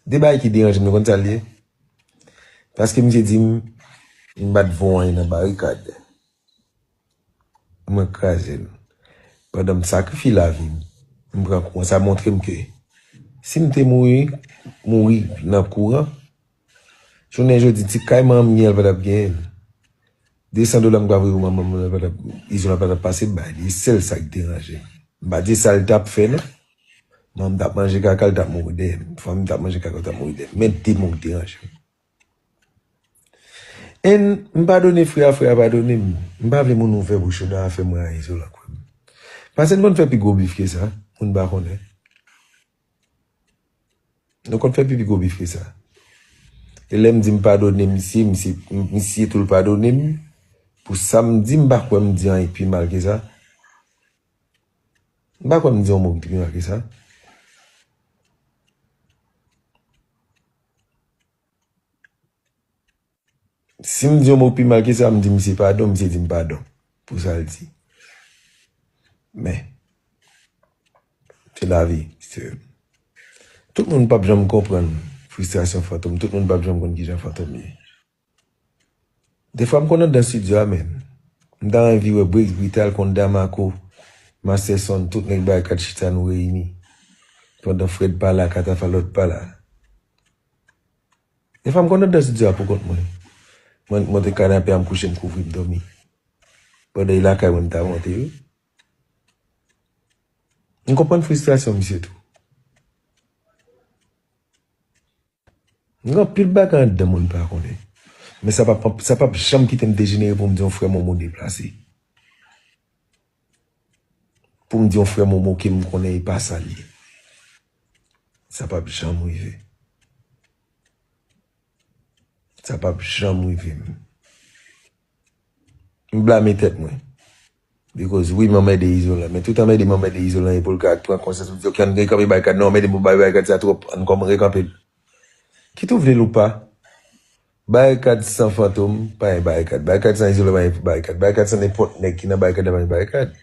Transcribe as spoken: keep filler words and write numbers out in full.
De bagay ki deranje m, nou konn sa l ye? Paske misye di m, m pa t vo anyen nan barikad. Mwen kraze l. Pandan m sakrifye lavi m, m pran kouran. Sa montre m ke si m te mouri, mouri nan kouran, jounen jodi, ti kay manman m genyen, l pa t ap genyen l. De san dola m ka voye pou manman m, l pa t ap, Izolan pa t ap pase bay li. E sèl sa k deranje m. M pa di sa l t ap fè, non. Manman m t ap manje kaka, l t ap mouri dèyè m. Fanmi m t ap manje kaka, l t ap mouri dèyè m. Men de mo k deranje m. And m padone frè a, frè a padone m. M pa vle moun ouvè bouch yo nan afè mwen a Izolan, kwè m. Paske n konn fè pi gwo bif ke sa, moun pa konnen. Nou konn fè pi, pi gwo bif ke sa. E lè m di m padone misye, misye, misye tou l padone m. Pou sa m di, m pa kwè m di anyen pi mal ke sa. M pa kwè m di yon mo ki pi mal ke sa. Si m di yon mo pi mal ke sa, m di misye padon, misye di m padon pou sa l di. Men, se lavi, se, tout moun p ap janm konprann fristrasyon Fantom, tout moun p ap janm konn kijan Fantom ye. Defwa m konn anndan estidyo a, men m ta anvi wè Briggs, Brital, Konn Damako, Master Son, tout nèg Barikad chita nou reyini. Pandan Fred pa la, Katafalòt pa la. Defwa m konn anndan estidyo a poukont mwen. Mwen monte kanape a, m kouche, m kouvri, m dòmi. Pandan e lakay mwen, m ta monte, wi. M konprann fristrasyon misye tou. M gen anpil bagay anndan mwen m pa konnen. Men sa p ap, sa p ap janm kite m dejenere pou m di yon frè Momo deplase. Pou m di yon frè Momo ke m konnen e pa sa l ye. Sa p ap janm rive. Sa p ap janm rive m. M blame tèt mwen. Because wi, m anmède Izolan. Men tout anmède m anmède Izolan e pou l ka pran konsyans, pou l di, "Ok, ann rekanpe Barikad. Non, anmède m pou bay Barikad sa twòp. Ann kòman rekanpe l." Kit ou vle l ou pa, Barikad san Fantom pa yon Barikad. Barikad san Izolan pa yon Barikad. Barikad san nenpòt nèg ki nan Barikad la pa yon Barikad.